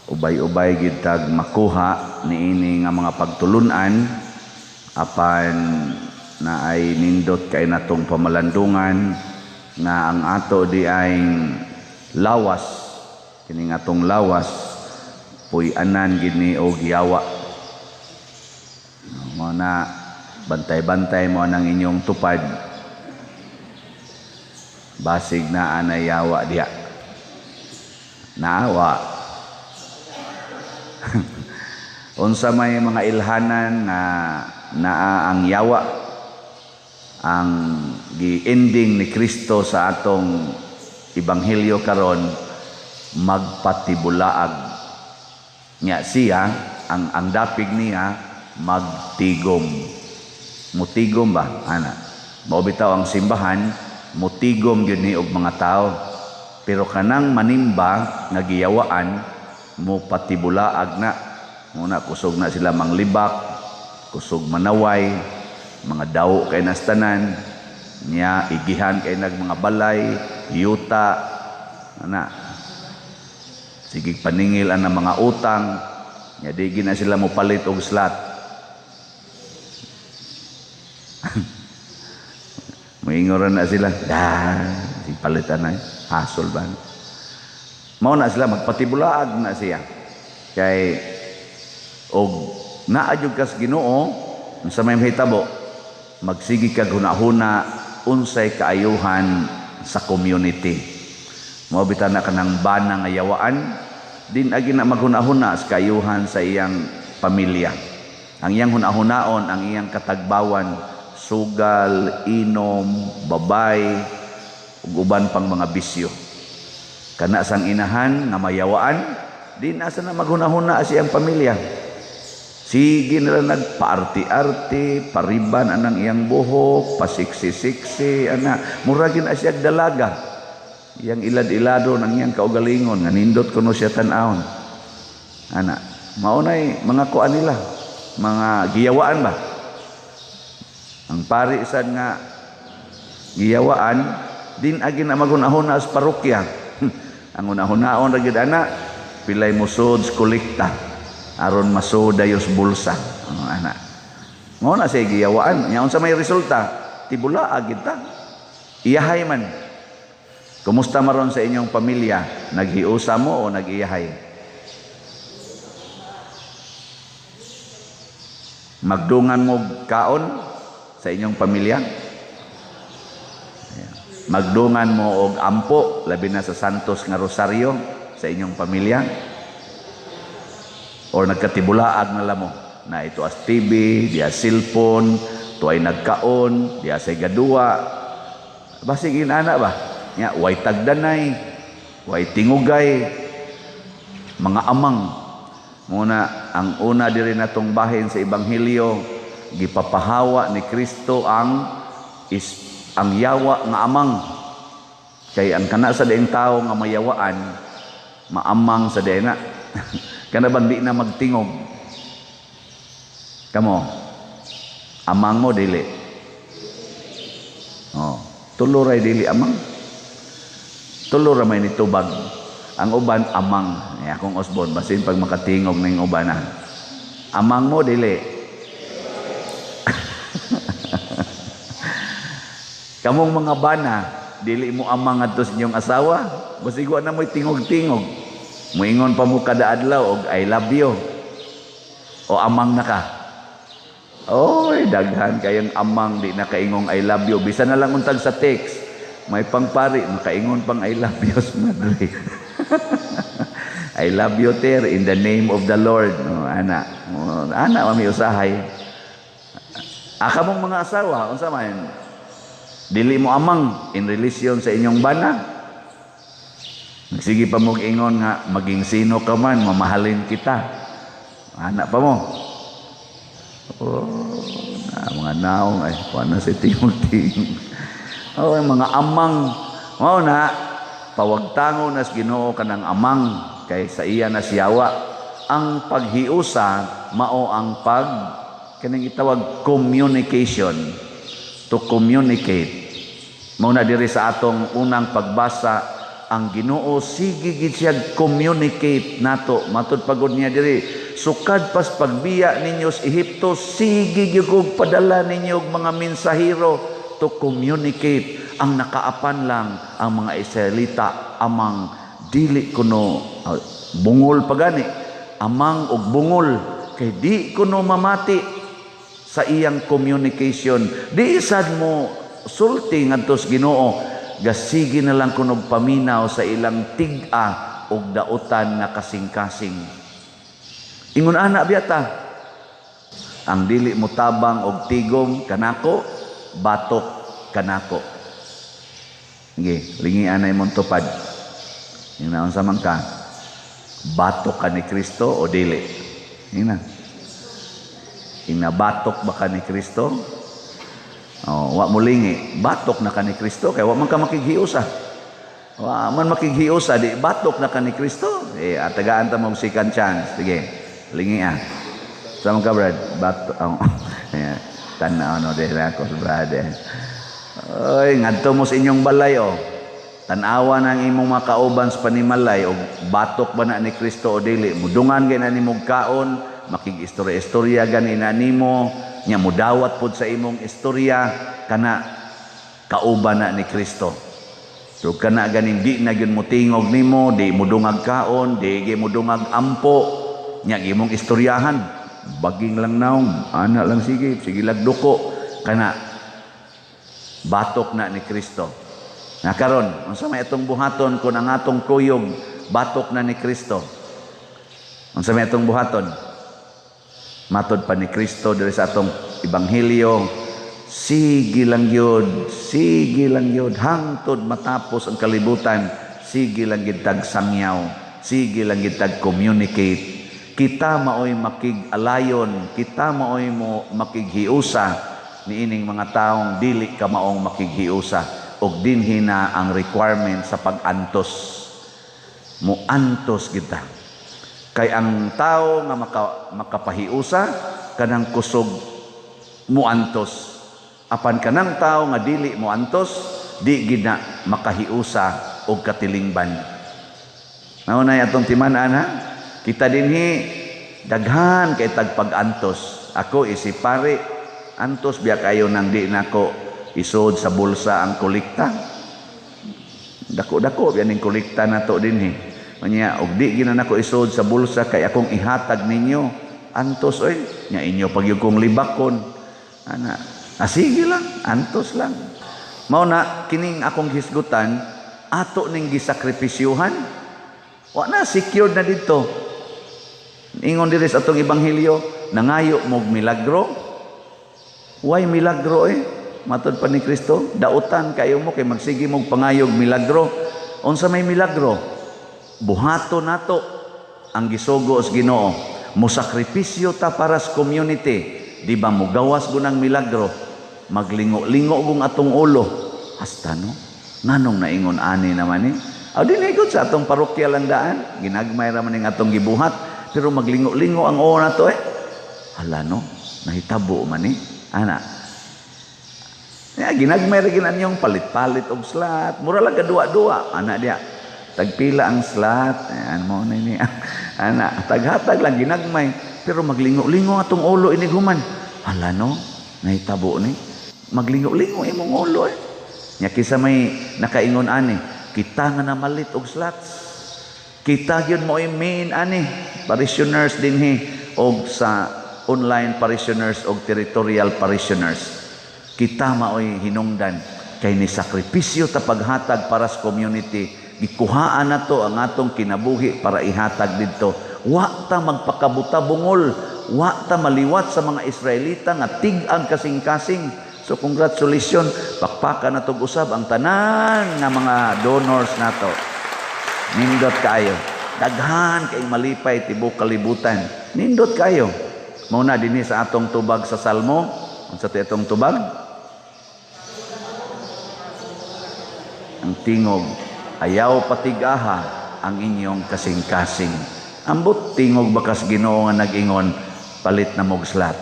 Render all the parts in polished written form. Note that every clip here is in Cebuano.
Ubay-ubay gid tag makuha niini nga mga pagtulunan, apan naay nindot kay natong pamalandungan nga ang ato di ay lawas, kining atong lawas puy-anan gid ni og yawa. Mao na bantay-bantay mo nang inyong tupad, basig na anay yawa diha. Naawa. Unsa may mga ilhanan nga naa ang yawa? Ang gi-ending ni Kristo sa atong ebanghelyo karon, magpatibulaag. Nya siya ang dapig niya magtigom. Mutigom ba ana? Mao bitaw ang simbahan mutigom gyud ni og mga tao. Pero kanang manimba nga giyawaan, mo patibulaag na. Muna kusog na sila manglibak, kusog manaway, mga dawo kay nastanan niya, igihan kay nag mga balay, yuta ana, sige paningil ang mga utang nya, di gina sila mo palit og slot. Moingon na sila, da, sige palit anay, hasol ba? Mao na sila magpatibulaag na siya. Kay og naa jud kas Ginoo, unsa may mahitabo, magsige kag hunahuna unsay kaayuhan sa community. Mao bitaw na kanang bana nga yawaan, din agi na maghunahuna sa kaayuhan sa iyang pamilya. Ang iyang hunahunaon, ang iyang katagbawan, sugal, inom, babay, ug uban pang mga bisyo. Kana sang inahan nga mayawaan, di na sa na maghunahuna sa iyang pamilya. Sige nila nagpaarti-arti, pariban anang iyang buhok, pasiksi-siksi, ana, mura gid na siya dalaga. Iyang ilad-ilado ng iyang kaugalingon, nga nindot kuno siya tan-awon. Ana, mao nay mga kuan nila, mga giyawaan ba? Ang pari sad nga giyawaan, din agi na maghunahuna sa parokya. Ang hunahunaon ra gid ana, pilay musod kolekta aron masuod dayon bulsa. Ang ana. Mao na siya giyawaan. Nya unsa may resulta? Tibulaa gid ta. Iyahay man. Kumusta maron sa inyong pamilya? Naghiusa mo o nag-iyahay? Magdungan mo kaon sa inyong pamilya? Magdungan mo og ampo, labi na sa Santos nga Rosario sa inyong pamilya? Or nagkatibulaag na lamo na ito as TV, diya cellphone, tuay nagkaon, diya say gaduwa. Basig inana ba? Nya way tagdanay, way tingugay, mga amang. Muna ang una diri natong bahin sa ebanghelyo, gipapahawa ni Kristo ang yawa nga amang. Kay ang kana sa daing tawo nga mayawaan, maamang sa dena. Kana bang di na magtingog? Kamo, amang mo dili. Oh, tulo ray dili amang. Tulo ra may nitubag. Ang uban amang. Eh, akong Osborne basin pag makatingog ning uban na. Amang mo dili. Kamong mga bana, dili mo amang ngadto sa inyong asawa, basig wa na mo'y tingog-tingog. Moingon pa mo kada adlaw og I love you. O amang na ka. Oy, daghan kayong amang di na kaingong I love you. Bisan na lang untag sa text, may pangpari makaingon pang I love you sa madre. I love you ter in the name of the Lord. No, ana. Oh, ana mami usahay. Aka mong mga asawa, unsa man? Dili mo amang in relation sa inyong bana. Sige pa mong ingon nga maging sino ka man, mamahalin kita. Ana pa mo. Oh, na, mga naong ay kuan na si tingog-tingog. Oh, mga amang mao na pawagtango nas Ginoo kanang amang kay sa iya na siyawa. Ang paghiusa mao ang pag kaning itawag communication, to communicate. Mao na diri sa atong unang pagbasa, Ang Ginoo sige gid siya communicate nato. Matud pagod niya diri, sukad pas pagbiya ninyo sa Ehipto, sige gyud kog padala ninyo og mga mensahero to communicate. Ang nakaapan lang ang mga Israelita, amang dili kuno bungol pagani, amang og bungol kay di kuno mamati sa iyang communication. Di sad mo sulti ngadto sa Ginoo, gasige na lang kunog paminaw sa ilang tig-a og dautan nga kasing-kasing. Ingon ana biyata, ang dili mo tabang og tigom kanako, batok kanako. Sige, lingian na imong tupad. Yung naon sa man ka, batok ka ni Kristo o dili? Ina. Inabatok ba ka ni Kristo? Oh, wa mo lingi, batok na ka ni Kristo kay wa man ka makighiusa. Wa man makighiusa, di batok na ka ni Kristo. Eh, atagaan ta mo second chance. Sige, lingi ah. Sa man ka, Brad? Batok. Oh. Ayan. Tanaw no dili ako, Brad. Eh. Oy, ngadto mo sa inyong balay oh. Tan-awa na ang imong mga kauban sa panimalay og batok ba na ni Kristo o dili. Mudungan gay na nimo kaon, makig-istorya-istorya gani na nimo, nya mudawat pod sa imong istorya kana kauban na ni Kristo. So kana ganing di na gyud mo tingog nimo, di mo dungag kaon, di gyud mo dungag ampo, nya imong istoryahan, baging lang naong, ana lang sige, sige lagduko kana batok na ni Kristo. Na karon, unsa may atong buhaton kung ang atong kuyog batok na ni Kristo? Unsa may atong buhaton? Matod pa ni Kristo diri sa atong ebanghelyo, sige lang gyud hangtod matapos ang kalibutan, sige lang gyud tag sangyaw, sige lang gyud tag communicate. Kita maoy makig-alayon, kita maoy mo makighiusa niining mga taong dili ka maong makighiusa, og dinhi na ang requirement sa pag-antos. Muantos kita. Kay ang tao nga makapahiusa kanang kusog muantos. Apan kanang tao nga dili muantos, di gid na makahiusa og katilingban. Mao na atong timan-an ha. Kita dinhi daghan kay tag pag-antos. Ako isip pare, antos biya kayo nang di nako isod sa bulsa ang kolekta. Dako-dako biya ning kolekta nato dinhi. Manya og di gina nako isod sa bulsa kay akong ihatag ninyo. Antos oy, nya inyo pagyud kong libakon. Ana, sige lang, antos lang. Mao na kining akong hisgutan ato ning gisakripisyuhan. Wa na secured na didto. Ingon diri sa atong ebanghelyo, nangayo mog milagro. Why milagro eh? Matod pa ni Kristo, dautan kayo mo kay magsige mog pangayog milagro. Unsa may milagro? Buhato nato ang gisugo sa Ginoo. Mosakripisyo ta para sa community. Di ba mogawas gunang milagro? Maglingo-lingo gung atong ulo. Hasta no? Nganong naingon ani naman eh? Aw dinhi gud sa atong parokya lang daan, ginagmay ra man ning atong gibuhat, pero maglingo-lingo ang ulo nato eh. Hala no, nahitabo man eh. Ana. Ya, ginagmay ra ginan yung palit-palit og slot. Mura lang kadua-dua, ana diya. Tagpila ang slot, ayan mo na ini. Ana, taghatag lang ginagmay, pero maglingo-lingo atong ulo inig human. Hala no, nahitabo ni. Maglingo-lingo imong ulo eh. Nya kisa may nakaingon ani, kita nga namalit og slots. Kita gyud mo main ani, parishioners dinhi og sa online parishioners og territorial parishioners. Kita maoy hinungdan kay ni sakripisyo ta paghatag para sa community. Gikuhaan nato ang atong kinabuhi para ihatag didto. Wa ta magpakabuta bungol, wa ta maliwat sa mga Israelita nga tig-ang kasing-kasing. So congratulations, pakpakan natog usab ang tanan nga mga donors nato. Nindot kayo. Daghan kay malipay tibok kalibutan. Nindot kayo. Mao na dinhi sa atong tubag sa Salmo. Unsa ti atong tubag? Ang tingog, ayaw patigaha ang inyong kasing-kasing. Ambot tingog bakas Ginoo nga nag-ingon, palit na mog slat.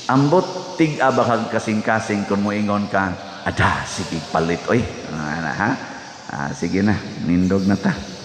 Ambot tig-a bakag kasing-kasing kung moingon ka, Ada, sige, palit oy. Ana, ha? Ah, sige na, nindog na ta.